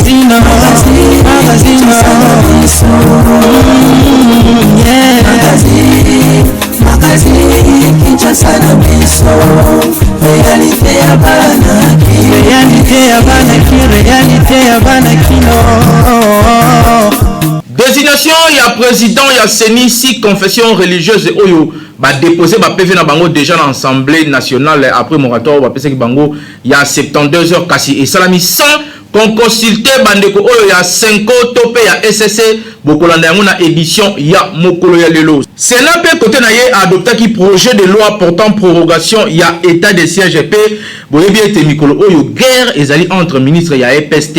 Magazine, magazine, yeah. Magazine, Kinshasa na biso, réalité ya bana Réalité ya bana ki, réalité ya bana kino. Désignation ya président ya CENI, six confessions religieuses oyo badépose ba PV na bango déjà na Assemblée nationale après moratoire oyo bapesaki bango ya 72 heures, kasi esalami sans koconsulte bandeko oyo ya CENCO to mpe ya ECC. Bokolanda yango na édition ya mokolo ya lelo. Sénat mpe kote na ye adoptaki projet de loi portant prorogation ya état de siège. Mpe boyebi ete mikolo oyo guerre ezali entre ministre ya EPST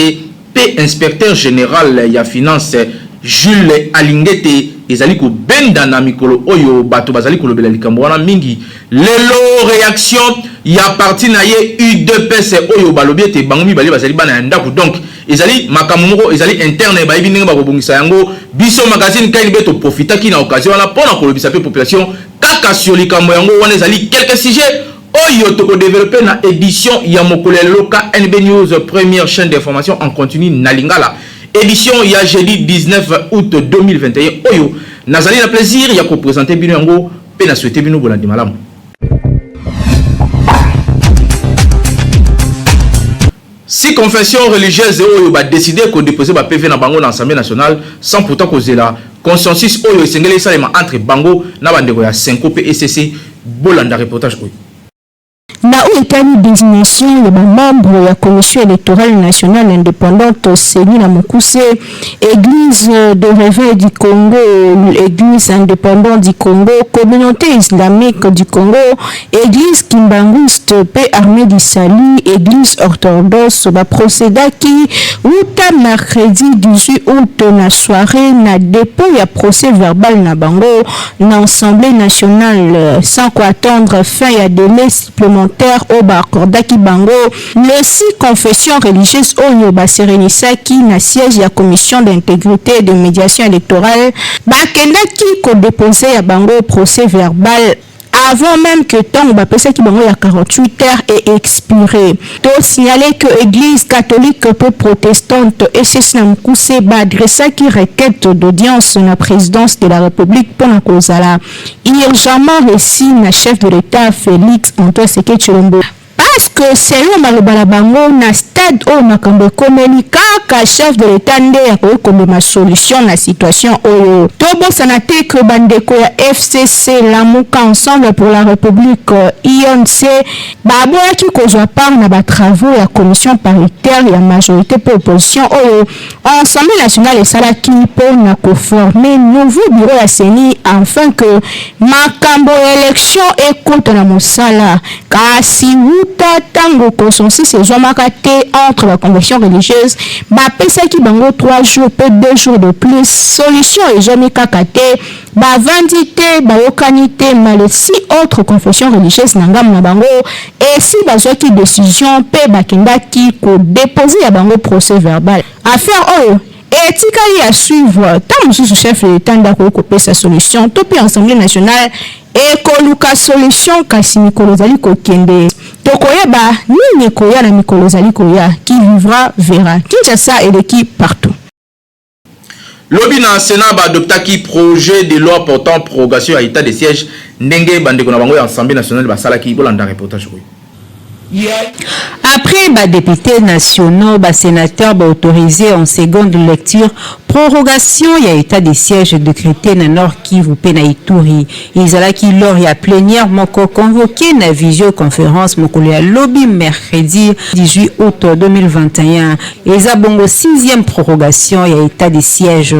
mpe inspecteur général ya finance Jules Alingete, ezali kobenda na mikolo oyo. Bato bazali kolobela likambo wana mingi. Lelo réaction ya parti na ye UDPS oyo balobi ete bango mibale bazali bana ya ndako, donc ezali makambo moko ezali interne, bayebi ndenge bakobongisa yango. Biso magazine KNB toprofitaki na occasion wana mpona kolobisa mpe population kaka sur likambo yango wana. Ezali quelques sujets oyo tokodéveloppe na édition ya mokolo ya lelo. KNB News, première chaîne d'information en continu na lingala, édition ya jeudi 19 août 2021 oyo nazali na plaisir ya koprésente bino yango mpe na souhaite bino bolandi malamu. Six confessions religieuses oyo badécide kodépose ba PV na bango na Assemblée nationale sans pourtant kozela consensus oyo esengeli esalema entre bango na bandeko ya CENCO mpe ECC. Bolanda reportage oyo. Na oyo etali désignation ya bamembre ya Commission électorale nationale indépendante, CENI na mokuse, Église de réveil du Congo, Église indépendante du Congo, Communauté islamique du Congo, Église kimbanguiste mpe Armée du Salut, Église orthodoxe, baprocédaki wuta mercredi 18 août na soirée na dépôt ya procès verbal na bango na Assemblée nationale, sans koattendre fin ya délai supplémentaire oyo baaccordaki bango. Les six confessions religieuses oyo baserenisaki na siège ya Commission d'intégrité et de médiation électorale bakendaki kodépose ya bango procès verbal avant même que ntango bapesaki bango ya 48 heures est expiré. Tosignale que Église catholique mpe protestante, ECC na mokuse, baadressaki requête d'audience na présidence de la République mpona kozala urgemment reçu na chef de l'État Félix Antoine Tshisekedi Tshilombo, parce que selon maloba na bango, na stade oyo makambo ekomeli, kaka chef de l'État nde akoki komema solution na situation oyo. Tobosana te ke bandeko ya FCC, Lamuka, Ensemble pour la République, UNC baboyaki kozwa part na batravaux ya commission paritaire ya majorité mpe opposition oyo Assemblée nationale esalaki mpona koforme nouveau bureau ya CENI afin que makambo ya élection ekota na mosala. Kasi wuta ntango consensus ezwamaka te entre baconfession religieuse, bapesaki bango 3 jours mpe 2 jours de plus, solution ezwami kaka te. Bavandi te, bayokani te. Mais six autres confessions religieuses na ngambo na bango esi bazwaki décision mpe bakendaki kodépose ya bango procès verbal. Affaire oyo etikali ya suivre. Ntango mosusu chef de l'État nde akoki kopesa solution to mpe Assemblée nationale ekoluka solution, kasi mikolo ezali kokende, tokoyeba nini ekoya na mikolo ezali koya. Qui vivra verra. Kinshasa eleki partout. Lobi na Sénat baadoptaki projet de loi portant prorogation ya état de siège ndenge bandeko na bango ya Assemblée nationale basalaki. Bolanda reportage oyo. Après badéputés nationaux, basénateurs baautorisé en seconde lecture prorogation ya état de siège décrété na Nord Kivu mpe na Ituri. Ezalaki lors ya plénière moko convoqué na visioconférence mokolo ya lobi mercredi 18 août 2021. Eza bongo sixième prorogation ya état de siège.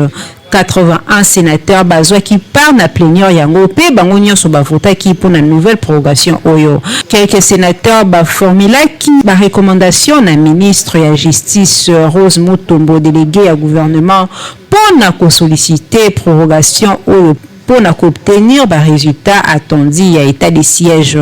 81 sénateurs bazwaki part na plénière yango mpe bango nyonso bavotaki mpona nouvelle prorogation oyo. Quelques sénateurs baformulaki barecommandation na ministre ya Justice Rose Mutombo, délégué ya gouvernement, mpona kosollicite prorogation oyo mpona koobtenir barésultat attendu ya état de siège.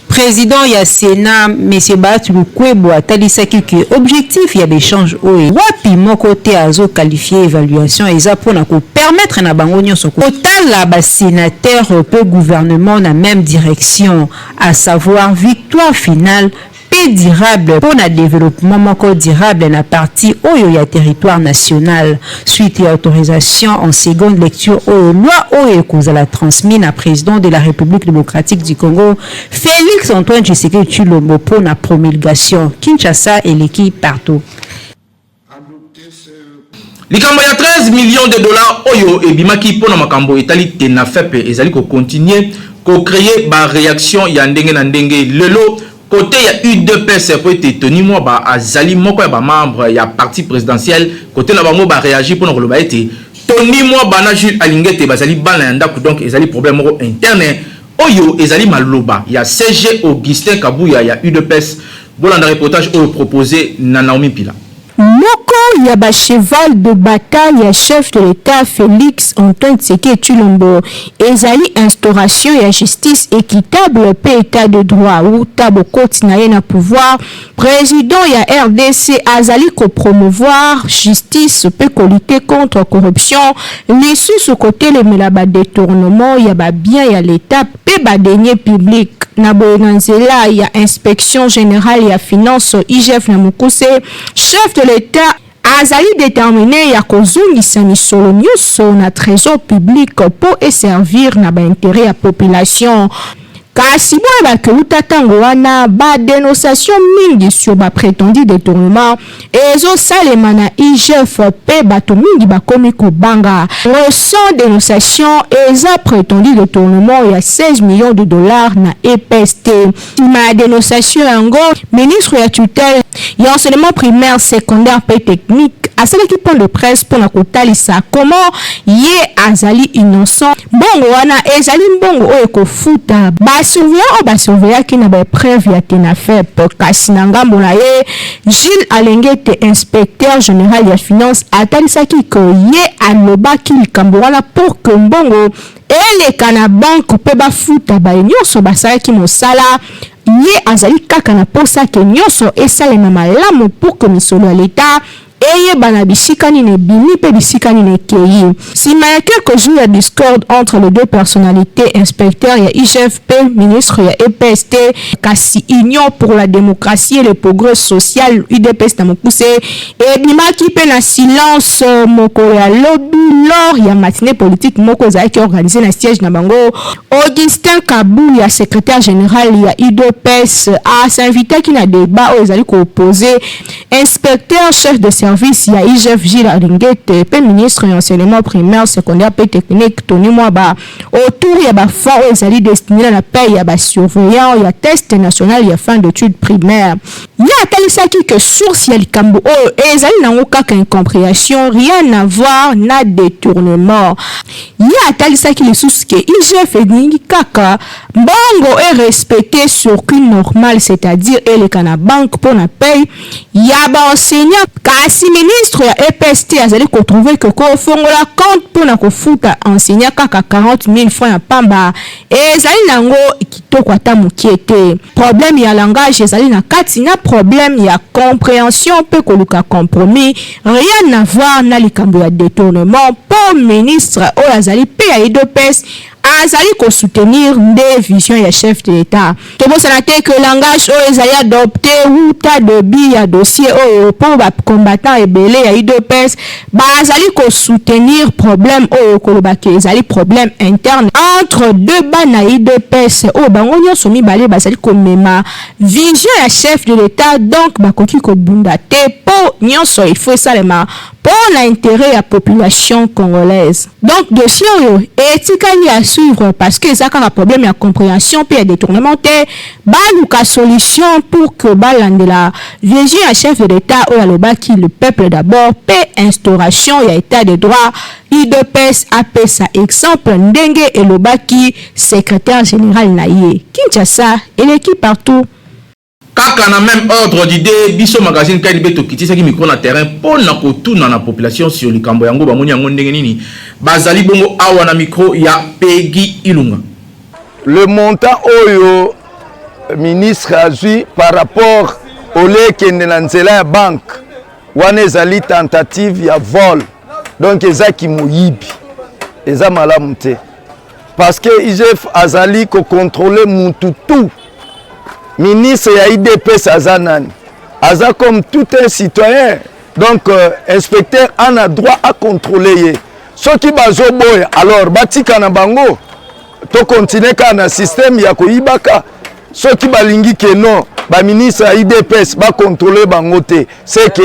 Président ya Sénat, M Bahati Lukwebo, atalisaki ke objectif ya baéchange oyo wapi moko te azoqualifie évaluation eza mpona kopermettre na bango nyonso kotala basénateur mpe gouvernement na même direction, à savoir victoire finale mpe mpe durable mpo na developpement moko durable na partie oyo ya territoire national. Suite ya autorisation en seconde lecture oyo, loi oyo ekozala transmis na président de la République démocratique du Congo, Félix Antoine Tshisekedi Tshilombo, mpo na promulgation. Kinshasa eleki partout. Likambo ya 13 millions de dollars oyo ebimaki mpona makambo etali TENAFEP ezali kocontinuer kocréer baréaction ya ndenge na ndenge lelo côté ya UDPS, po ete Tony Mwaba azali moko ya bamembre ya parti présidentiel. Côté na bango baréagir mpona koloba ete Tony Mwaba na Jules Alingete bazali bana ya ndako, donc ezali problème moko interne. Oyo ezali maloba ya SG Augustin Kabuya ya UDPS. Bolanda reportage oyo proposé na Naomi Pila. Moko ya bacheval de bataille ya chef de l'État Félix Antoine Tshisekedi Tshilombo ezali instauration ya justice équitable mpe état de droit. Wuta bokoti na ye na pouvoir, président ya RDC azali kopromouvoir justice mpe kolutter contre corruption, lisusu kotelemela badétournement ya babien ya l'État mpe badeniers publics. Na boye, na nzela ya Inspection générale ya finance, IGF na mokuse, chef de l'État azali déterminé ya kozongisa misolo nyonso na trésor public mpo eservir na baintérêt ya population. Kasi boyebaki, wuta ntango wana, badénonciation mingi sur baprétendu détournement ezosalema na IGF mpe bato mingi bakomi kobanga. Récent dénonciation eza prétendu détournement ya 16 millions de dollars na EPST. Nsima ya dénonciation yango, ministre ya tutelle ya enseignement primaire, secondaire mpe technique asalaki point de presse mpona kotalisa comment ye azali innocent. Mbongo wana ezali mbongo oyo ekofuta basurveillant oyo basurveillaki na baépreuve ya TENAFEP. Kasi na ngambo na ye, Jules Alingete, inspecteur général ya finance, atalisaki ke ye alobaki likambo wana pour ke mbongo eleka na banque mpe bafuta baye nyonso basalaki mosala. Ye azali kaka na posa ke nyonso esalema malamu pour ke misolo ya leta eyebana bisika nini ebimi mpe bisika nini ekei. Nsima ya quelques jours ya discorde entre les deux personnalités, inspecteur ya IGF mpe ministre ya EPST, kasi Union pour la démocratie et le progrès social, UDPS na mokuse, ebimaki mpe na silence mokolo ya lobi lors ya matinée politique moko ezalaki organisé na siège na bango. Augustin Kabuya, secrétaire général ya UDPS, as'invitaki na débat oyo ezali koopposer inspecteur chef de service ya IGF Jules Alingete mpe ministre ya enseignement primaire, secondaire mpe technique Tony Mwaba autour ya bafonds oyo ezali destiné na paye ya basurveillant ya test national ya fin d'études primaire. Ye atalisaki ke source ya likambo oyo ezali nango kaka incompréhension, rien à voir na détournement. Ye atalisaki lisusu ke IGF elingi kaka mbongo erespecte circuit normal, c'est-à-dire eleka na banque mpo na paye ya baenseignant. Kasi ministre ya EPST azali kotrouver ke kofongola compte mpona kofuta enseignant kaka 40 000 francs ya pamba ezali nango kitoko ata mokie te. Problème ya langage ezali na kati na problème ya compréhension mpe koluka compromis, rien à voir na likambo ya détournement, mpo ministre oyo azali mpe ya UDPS azali kosoutenir nde vision ya chef de l'État. Tobosana te ke langage oyo ezali adopté wuta début ya dossier oyo, mpo bacombattant ebele ya UDPS bazali kosoutenir problème oyo, kolobaki ezali problème interne entre deux bana UDPS oyo bango nyonso mibale bazali komema vision ya chef de l'État, donc bakoki kobunda te, mpo nyonso il faut esalema mpo na intérêt ya population congolaise. Donc dossier oyo etikali à suivre, parce que eza kaka problème ya compréhension mpe ya détournement te. Baluka solution pour que balandela vision ya chef de l'État oyo alobaki le peuple d'abord mpe instauration ya état de droit. UDPS apesa exemple ndenge elobaki secrétaire général na ye. Kinshasa eleki partout. Kaka na même ordre d'idée, biso magazine KNB tokitisaki micro na terrain mpo na kotuna na population sur likambo yango, bamoni yango ndenge nini. Bazali bongo awa na micro ya Pegi Ilunga. Le montant oyo ministre azwi par rapport ole ekende na nzela ya banque wana ezali tentative ya vol, donc ezaki moyibi, eza malamu te, parce que IGF azali kocontrôler mutu tout. Ministre ya UDPS aza nani? Aza comme tout un citoyen. Donc inspecteur ana droit à contrôler ye. Soki bazoboya alors batika na bango, to continuer kaka na système ya koyibaka. Soki balingi ke non, baministre ya UDPS bacontrôle bango te, c'est que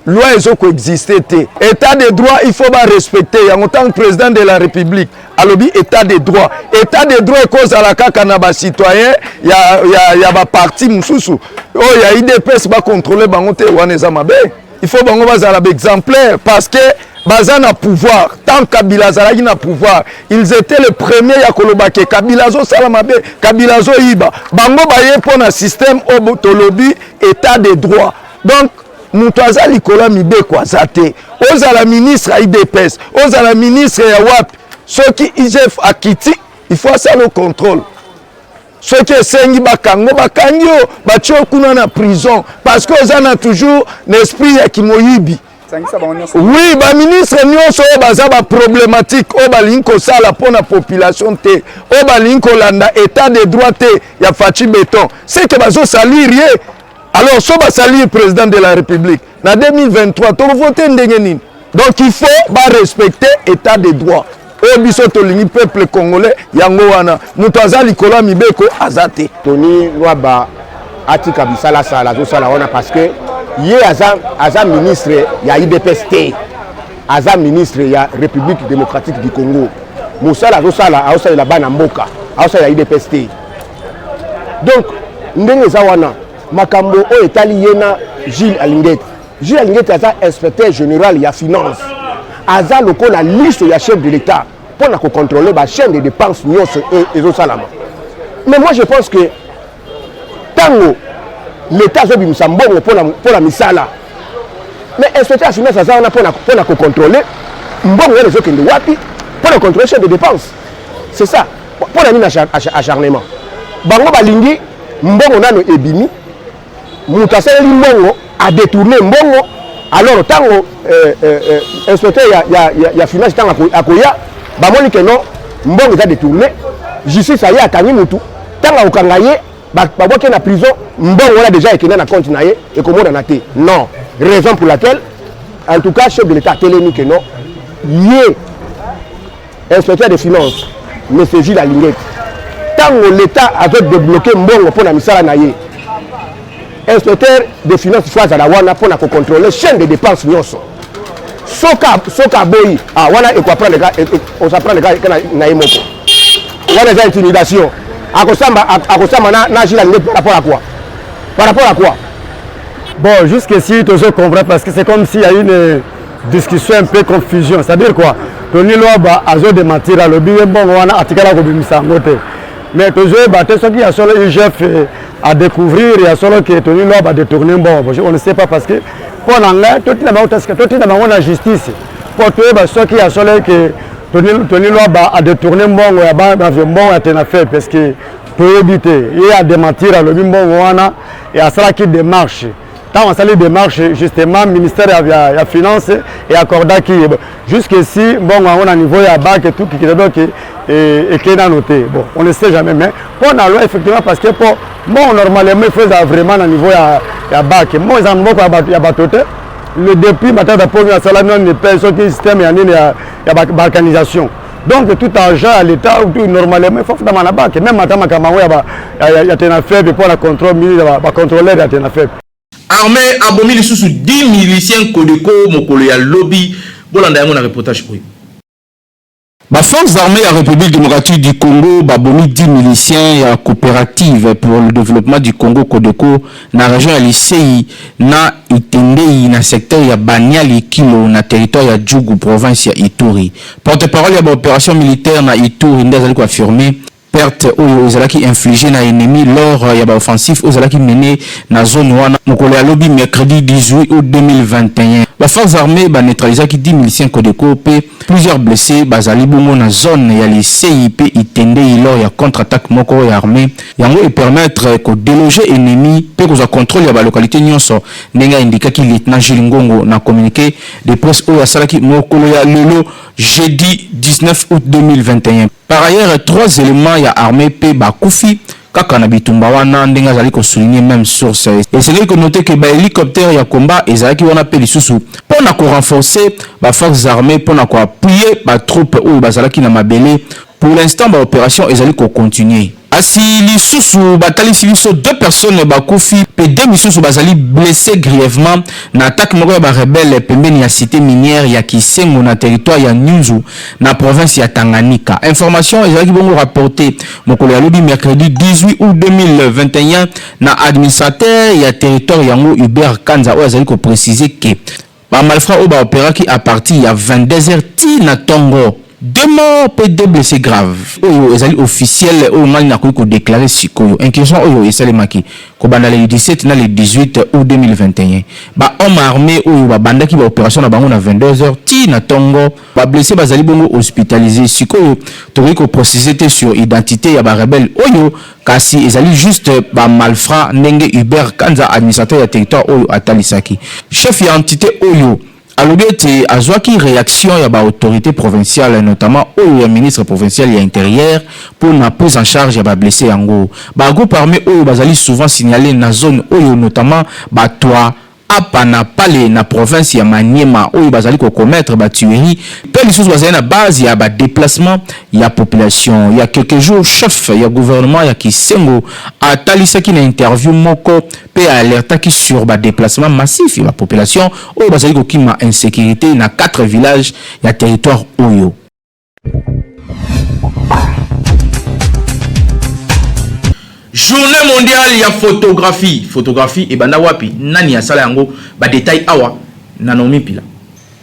loi ezokoexiste te. État de droit, il faut barespecte yango. Ntango président de la République alobi état de droit, état de droit ekozala kaka na bacitoyen ya baparti mosusu oyo ya UDPS bacontrôle bango te, wana eza mabe. Il faut bango bazala baexemplaire parce que baza na pouvoir. Tant Kabila azalaki na pouvoir, ils étaient le premier ya koloba ke Kabila azosala mabe, Kabila azoyiba. Bango baye mpo na système oyo tolobi état de droit. Donc moto aza likolo ya mibeko aza te. Ozala ministre ya UDPS, ozala ministre ya wapi, soki IGF akiti, il faut asala contrôle. Soki esengi bakango, bakangi yo, batie yo kuna na prison parce que oza na toujours na esprit ya kimoyibi. Oui, baministre nyonso oyo baza baproblématique, oyo balingi kosala mpo na population te, oyo balingi kolanda état de droit te ya Fatshi Béton, c'est que bazosalir ye. Alors so basalir président de la République, na 2023 tokovote ndenge nini? Donc il faut barespecte état de droit oyo biso tolingi, peuple congolais. Yango wana moto aza likolo ya mibeko aza te. Tony Lwaba atika bisalasala azosala wana parce que ye aza ministre ya UDPS te, aza ministre ya République démocratique du Congo. Mosala azosala, azosalela bana mboka, azosalela UDPS te. Donc ndenge eza wana, makambo oyo etali ye na Jules Alingete, Jules Alingete aza inspecteur général ya finance, aza lokola liso ya chef de l'État mpo na kocontrôle bachaîne de dépense nyonso ezosalama. Mais moi, je pense que ntango l'État azobimisa mbongo mpo na misala, mais inspecteur ya finance aza wana mpo na kocontrôle mbongo wana ezokende wapi, mpo na contrôle chaîne de dépense. C'est ça. Mpo na nini acharnement? Bango balingi mbongo nano ebimi, moto asaleli mbongo, adétourne mbongo. Alors ntango inspecteur ya finance, ntango akoya, bamoni ke non, mbongo eza détourné, justice aye, akangi mutu. Ntango akokanga ye, babwaki na prison, mbongo wana déjà ekende na compte na ye, ekomonana te. Non, raison pour laquelle en tout cas chef de l'État atelemi ke non, ye inspecteur de finance, monsieur Jules Alingete, ntango l'État azodébloke mbongo mpo na misala na ye, inspecteur de finance faut azala wana mpo na kocontrôle chaîne de dépense nyonso. Soki aboyi, ah, wana ekoapprendre, osapprendre ka na ye moko. Wana eza intimidation. Akosamba na Jules Alingete par rapport à quoi? Par rapport à quoi? Bon, jusqu'ici, toujours comprendre parce que c'est comme s'il y a une discussion un peu confusion. C'est-à-dire quoi? Tony Lwaba azo démentir, alobi ye mbongo wana atikala kobimisa yango te. Mais tozoyeba te soki ya solo IGF a découvrir ya solo ke Tony Lwaba détourné mbongo. On ne sait pas parce que mpo na ngai, totinda bango, totinda bango na justice mpo toyeba soki ya solo ke Tony Lwaba a détourné mbongo ya mbongo ya Tenafep, parce que toyebi te. Ye a démentir, alobi mbongo wana asalaki démarche. Ntango asali démarche, justement ministère ya finance eaccordaki ye. Jusqu'ici, mbongo yango na niveau ya banque tout kikita, donc ekei nano te. Bon, on ne sait jamais, mais mpo na loi, effectivement, parce que mpo mbongo normalement il faut ezala vraiment na niveau ya banque. Mbongo eza maboko ya bato te. Le depuis Matata Ponyo asalami nani mpe soki système ya nini ya balkanisation, donc tout argent à l'État normalement il faut futama na banque. Même ata makambo yango ya Tenafep, mpo na contrôle, bacontrôleur ya Tenafep. Armée abomi lisusu 10 miliciens Codeco mokolo ya lobi. Bolanda yango na reportage oyo. Baforces armées ya République démocratique du Congo babomi 10 miliciens ya Coopérative pour le développement du Congo, Codeco, na région ya Lisei na Itendei, na secteur ya Banyali Kilo, na territoire ya Djugu, province ya Ituri. Porte-parole ya baopération militaire na Ituri nde azali koaffirme perte oyo ezalaki infligé na ennemi lors ya baoffensif oyo ezalaki mené na zone wana mokolo ya lobi, mercredi 18 août 2021. Baforces armées baneutralisaki 10 miliciens Codeco mpe plusieurs blessés bazali bongo na zone ya Lisei mpe Itendei lors ya contre-attaque moko ya armée. Yango epermettre kodéloger ennemi mpe kozwa contrôle ya balokalité nyonso, ndenge aindikaki lieutenant Jules Ngongo na communiqué de presse oyo asalaki mokolo ya lelo, jeudi 19 août 2021. Par ailleurs, trois éléments ya armée mpe bakufi. Kaka na bitumba wana, ndenge azali ko souligner meme source, esengeli ko noter que ba helicoptères ya combat ezalaki wana mpe lisusu mpo na ko renforcer ba forces armees mpo na ko appuyer ba troupes oyo bazalaki na mabele. Pour l'instant, ba operations ezali ko continuer. Kasi lisusu batalisi biso deux personnes bakufi mpe deux misusu bazali blesses grièvement na attaque moko ya ba rebelles pembeni ya cite minière ya Kisengo na territoire ya Nyunzu na province ya Tanganyika. Information ezalaki bongo rapportee mokolo ya lobi mercredi 18 août 2021 na administrateur ya territoire yango Hubert Kanza oyo azali ko preciser que ba malfrats oyo ba operaki à partir ya 22 heures tii na tongo. Deux morts mpe deux blesses graves. Oyo ezali officiel oyo ngai nakoki ko declarer sikoyo. Incursion oyo esalemaki kobanda le 17 na le 18 août 2021. Ba hommes armes oyo babandaki ba operations na bango na 22 heures tii na tongo. Ba blesses bazali bongo hospitalises. Sikoyo tokoki ko preciser te sur identite ya ba rebelles oyo kasi ezali juste ba malfrats ndenge Hubert Kanza administrateur ya territoire oyo atalisaki. Chef ya entite oyo Alobi ete azuaki reaction ya ba autorites provinciales, notamment oyo ya ministre provincial ya Interieur mpo na prise en charge ya ba blesses yango. Ba groupes armes oyo bazali souvent signales na zone oyo, notamment ba Twa, Apa na Pale na province ya Maniema oyo bazali ko commettre ba tueries mpe lisusu bazali na base ya ba deplacements ya population. Il ya quelques jours, chef ya gouvernement ya Kisengo atalisaki na interview moko mpe a alertaki sur ba deplacements massifs ya ba populations oyo bazali kokima insecurite na quatre villages ya territoire oyo. Journée mondiale ya photographie. Photographie ebanda wapi? Nani asala yango? Ba details awa na Naomi Mpila.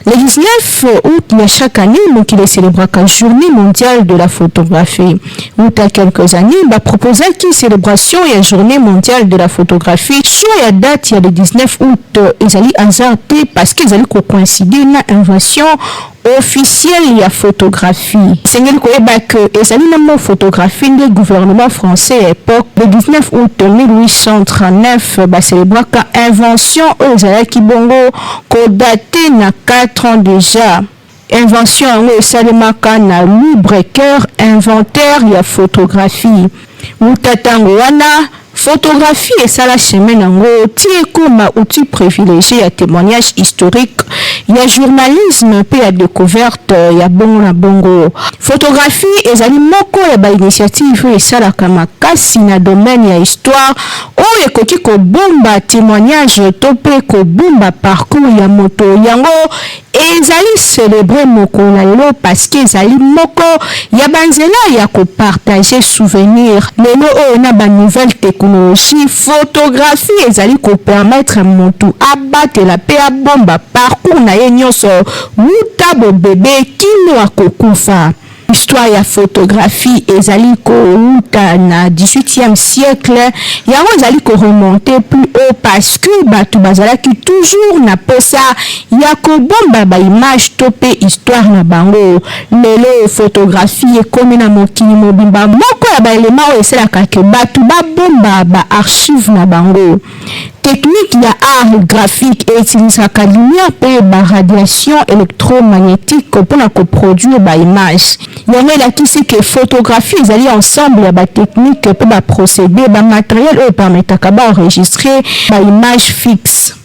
Le 19 août ya chaque année, mokili ecelebraka Journee mondiale de la photographie. Wuta quelques annees, ba proposaki celebration ya Journee mondiale de la photographie choix ya date ya le 19 août ezali hasard te parce que ezali ko coïncider na invention officielle ya photographie. Esengeli koyeba que ezali na mot photographie nde gouvernement français ya epoque le 19 août 1839 ba celebraka invention oyo ezalaki bongo ko dater na 4 ans dejà. Invention yango esalemaka na Louis Breker, inventeur ya photographie. Wuta tango wana, photographie esala chemin nango ti ekoma outil privilegie ya temoignage historique, ya journalisme mpe ya decouverte ya bongo na bongo. Photographie ezali moko ya ba initiatives oyo esalaka makasi na domaine ya histoire oyo ekoki kobomba temoignage to mpe kobomba parcours ya moto. Yango Ezali celebrer mokolo na lelo parce que ezali moko ya ba nzela ya ko partager souvenir. Lelo oyo na ba nouvelles technologies, photographie ezali ko permettre mutu abatela pe abomba parcours na ye nionso wuta bo bebe kino akokufa. Histoire ya photographie ezali kowuta na 18e siècle, yango ezali ko remonter plus haut parce que batu bazalaki toujours na posa ya kobomba ba images to pe histoire na bango. Lelo photographie ekomi na mokili mobimba moko ya ba elements oyo esalaka que batu babomba ba archives na bango. Technique ya art graphique e utilisaka lumière mpe ba radiations electromagnétiques mpo na ko produire ba images. Yango elakisi que photographie ezali ensemble ya ba techniques mpe ba procedes, ba materiels oyo e permettaka ba enregistrer ba images fixes.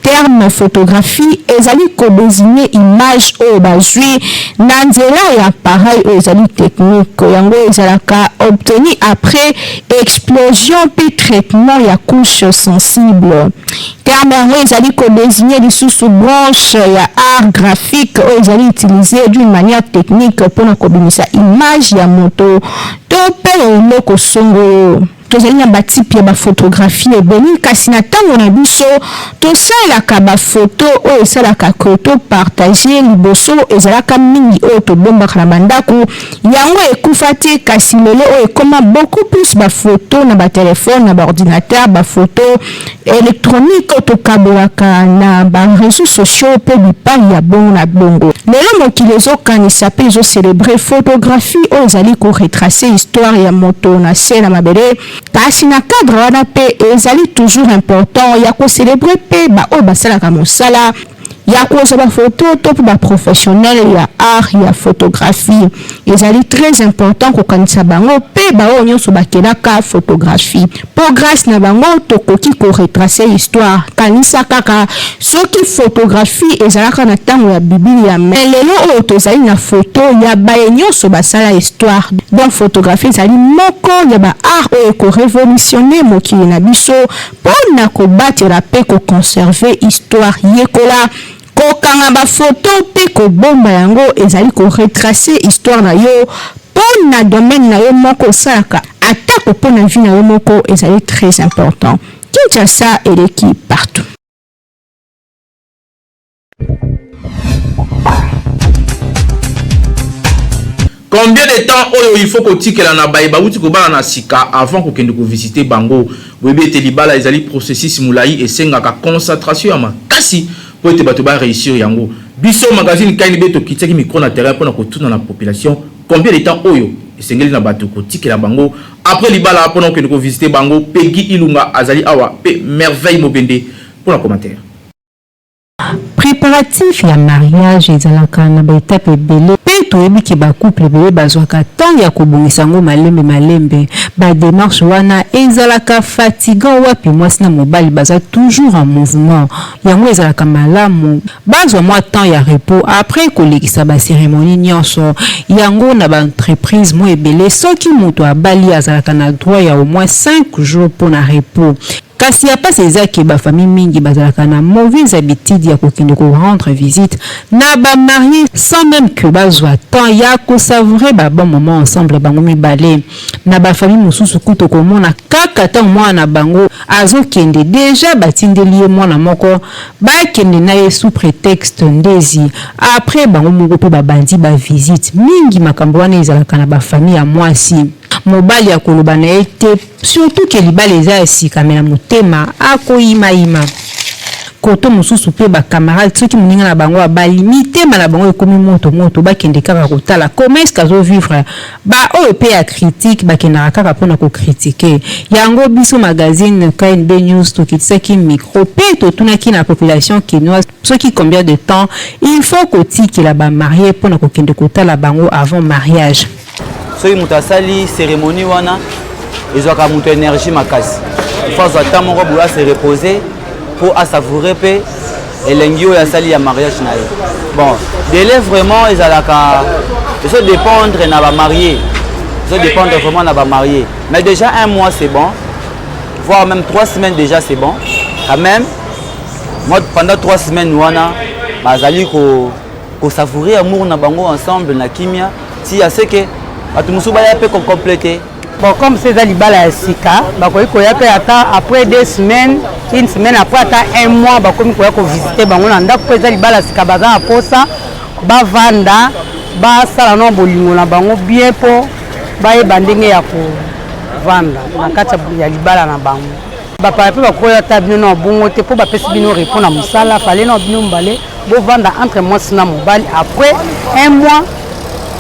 Terme photographie ezali ko designer image oyo bazwi na nzela ya appareil oyo ezali technique. Yango ezalaka obtenu après explosion mpe traitement ya couche sensible. Terme yango ezali ko designer lisusu branche ya art graphique oyo ezali utiliser d'une manière technique mpo na kobimisa image ya moto to mpe ya eloko songolo. Tozali na ba types ya ba photographies ebele, kasi na tango na biso, tosalelaka ba photos oyo esalaka que to partager. Liboso, ezalaka mingi oyo tobombaka na ba ndaku, yango ekufa te, kasi lelo oyo ekoma beaucoup plus ba photos na ba telephones, na ba ordinateurs, ba photos electroniques oyo tokabolaka na ba reseaux sociaux mpe bipayi ya bongo na bongo. Lelo mokili ezokanisa mpe ezo celebrer photographie oyo ezali ko retracer histoire ya moto na se na mabele, kasi na cadre wana mpe ezali toujours important ya ko celebrer mpe ba oyo basalaka mosala. Ya kozwa ba photo to pe ba professionnel ya art ya photographie. Ezali très important kokanisa bango pe ba oyo nionso bakelaka photographie. Po grace na bango tokoki ko retracer histoire. Kanisa kaka soki photographie ezalaka na tango ya bibilia mais lelo oyo tozali na photo ya baye nionso basala histoire. Donc photographie ezali moko ya ba art oyo eko revolutionner mokili na biso Mpo na kobatela mpe ko conserver histoire, yekola kokanga ba photos mpe kobomba yango ezali ko retracer histoire na yo mpo na domaine na yo moko osalaka atako mpo na vie na yo moko ezali très important. Kinshasa eleki partout. Combien de temps oyo il faut kotikela na baye bawuti kobala na sika avant kokende ko visiter bango? Boyebi ete libala ezali processus mulayi esengaka concentration ya makasi po ete bato ba reussir yango. Biso magazine KNB tokitiaki micro na terrain pona kotuna na population combien de temps oyo esengeli na bato kotikela bango après libala pona kokende ko visiter bango. Peggy Ilunga azali awa pe Merveille Mobende pona commentaire. Preparatif ya mariage ezalaka na ba etape ebele pe toyebi ke ba couple ebele bazwaka temps ya kobongisa yango malembe malembe. Ba demarches wana ezalaka fatigant wapi mwasi na mobali baza toujours en mouvement. Yango ezalaka malamu bazwa mwa temps ya repos après kolekisa ba ceremonies nionso. Yango na ba entreprises mwa ebele soki mutu abali azalaka na droit ya au moins 5 jours pona repos. Kasi ya pasi eza ke ba famille mingi bazalaka na mauvaise habitude ya kokende ko rendre visite na ba maries sans meme que bazua temps ya ko savourer ba bons moments ensemble bango mibale. Na ba famille mosusu kutu okomona kaka tango mwana na bango azokende dejà batindeli ye mwana moko bakende na ye sous pretexte ndezi après bango moko pe babandi ba visites. Mingi makambo wana ezalaka na ba famille ya mwasi. Mobali akoloba na ye te. Surtout que libala eza ya sika mais na motema akoyima yima. Koto mosusu pe ba camarades soki moninga na bango abali mitema na bango ekomi moto moto bakende kaka kotala comment est-ce qu'azo vivre ba oyo pe ya critique bakendaka kaka pona ko critiquer. Yango biso magazine KNB News tokitisaki micro pe totunaki na population kinoise soki combien de temps il faut kotikela ba maries pona kokende kotala bango avant mariage. Soki moto asali cérémonie wana ezwaka moto énergie makasi, il faut azwa temps moko boye ase reposer mpo asavoure mpe elengi oyo asali ya mariage na ye. Bon, délai vraiment ezalaka ezo dépendre na bamarie, ezo dépendre vraiment na bamarie, mais déjà un mois c'est bon, voire même 3 semaines déjà c'est bon quand même. Moi pendant 3 semaines wana bazali ko kosavourer amour na bango ensemble na kimia ti ya seke bato mosusu baya mpe kocomplete. Bon, comme c'est eza libala ya sika, bakoki koya mpe ata après 2 semaines, une semaine après, ata un mois bakomi koya kovisite bango na ndako, mpo eza libala ya sika, baza na posa bavanda basala na bolingo na bango bien mpo bayeba ndenge ya kovanda na kati ya libala na bango. Bapaya mpe bakoya ata bino na bongo te mpo bapesi bino repos na mosala, fale na bino mbale bovanda entre mwasi na mobali. Après un mois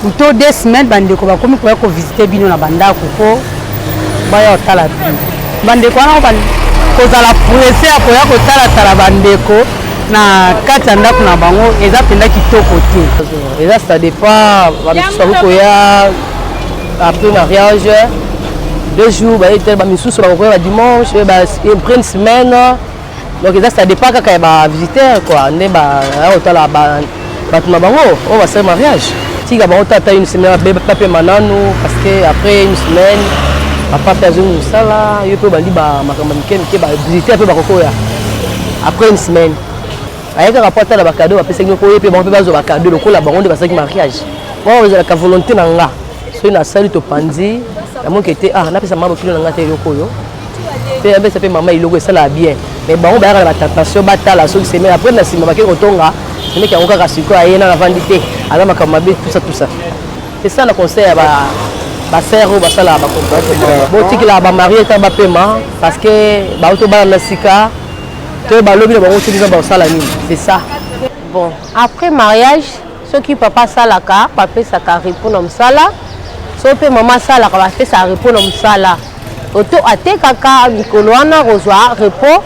ou to 2 semaines, bandeko bakomi koya kovisite bino na bandako mpo baya kotala bino. Bandeko wana kozala presse ya koya kotalatala bandeko na kati ya ndako na bango eza mpenza kitoko te. Eza ça dépend, bamisusu bakoki koya après mariage 2 jours, baye te, bamisusu bakokoya ba dimanche, après une semaine. Donc eza ça dépend kaka ya ba visiteur quoi, nde baya kotala bato na bango oyo basali mariage. Tika bango tata une semaine bapema nanu, parce que après une semaine papa mpe azongi mosala, yo mpe obandi makambo ya mike mike, ba visiteur mpe bakokoya après une semaine. Aye kaka po atala bakado bapesaki mpo ye mpe bango mpe bazwa bakado lokola bango nde basalaki mariage. Wana ezalaka volonté na nga, soki nasali topanzi namoki ete ah napesa mama bokilo na nga te eloko oyo mpe napesa mpe mama eloko esalaka bien, mais bango bayaka na batentation batala soki semaine après na nsima bakei kotonga semeki yango kaka sikoyo aye nana avandi te aza makambo mabe tusa tusa. C'est ça na conseil ya basere oyo basalaka bakontra, botikelaka bamarie ntango bapema, parce que bauti obala na sika to balobi na bango soki nzambe akosala nini, c'est ça. Bon, après mariage soki papa asalaka bapesaka repos na mosala, soki mpe mama asalaka bapesaka repos na mosala, oto atekaka mikolo wana kozwa repos.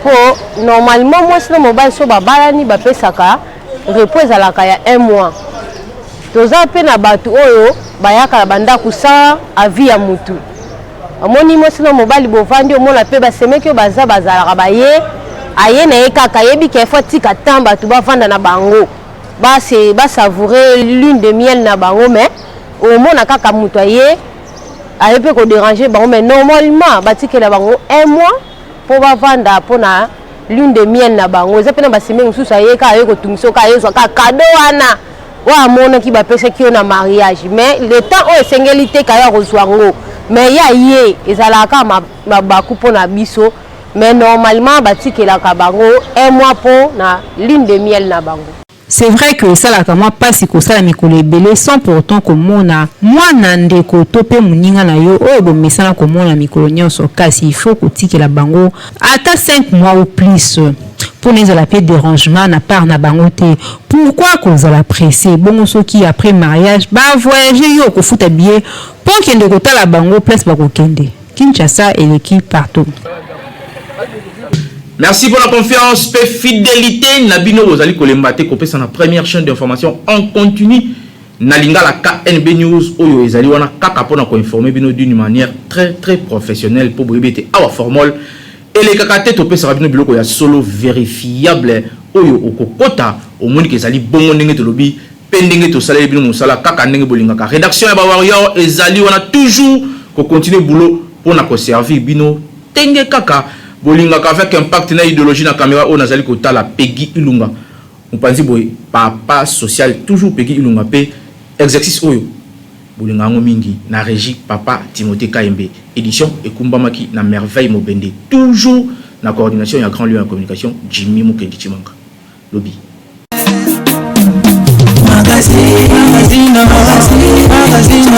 Mpo normalement mwasi na mobali so babalani, bapesaka repos, ezalaka ya un mois. Toza mpe na bato oyo bayaka na bandako sans avis ya mutu. Omoni mwasi na mobali bovandi, omona mpe basemeki oyo baza, bazalaka baye, aye na ye kaka, ayebi ke faut atika temps bato bavanda na bango, base basavourer lune de miel na bango. Mais omona kaka moto aye, aye mpe kodéranger bango. Mais normalement batikela bango un mois mpo bavanda mpona lune de miel na bango. Eza mpe na baseme mosusu, aye kaka, aye kotungisa, kaka ayezwa kaka cadeau wana oyo amonaki bapesaki yo na mariage. Mais le temps oyo esengeli te kaya kozwa yango, mais ya ye ezalaka kaka mabaku mpona biso. Mais normalement batikelaka bango un mois mpo na lune de miel na bango. C'est vrai que esalaka mwa mpasi kosala mikolo ebele sans pourtant komona mwana, ndeko to mpe moninga na yo oyo bomesana komona mikolo nyonso. Kasi il faut kotikela bango ata 5 mois ou plus mpona ezala mpe dérangement na part na bango te. Pourquoi kozala pressé bongo? Soki après mariage bavoyage, yo okofuta billet mpo okende kotala bango place bakokende. Kinshasa eleki partout. Merci pour la confiance pe fidélité na bino. Bozali kolemba te kopesa na première chaîne d'information en continu na lingala, KNB News, oyo ezali wana kaka mpona koinformer bino d'une manière très très professionnelle, mpo boyebi ete awa formol elekaka te. Topesaka bino biloko ya solo, vérifiable, oyo okokota omoni ezali bongo ndenge tolobi mpe ndenge tosaleli bino mosala, kaka ndenge bolingaka. Rédaction ya Bawarrior ezali wana toujours kocontinuer boulot mpona koservir bino ndenge kaka bolingaka, avec impact na idéologie. Na caméra oyo nazali kotala Peggy Ilunga, mopanzi boye papa social, toujours Peggy Ilunga, mpe exercice oyo bolinga yango mingi. Na régie, papa Timothée Kayembe. Édition ekumbamaki na Merveille Mobende, toujours na coordination ya grand lieu ya communication, Jimmy Mukendi Chimanga. Lobi. Magazine, magazine, magazine,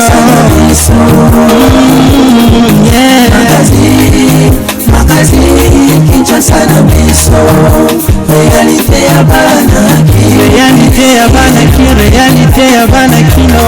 yeah. Magazine, magazine, Kinshasa na biso, réalité ya bana. Réalité ya bana ki, réalité ya bana kino.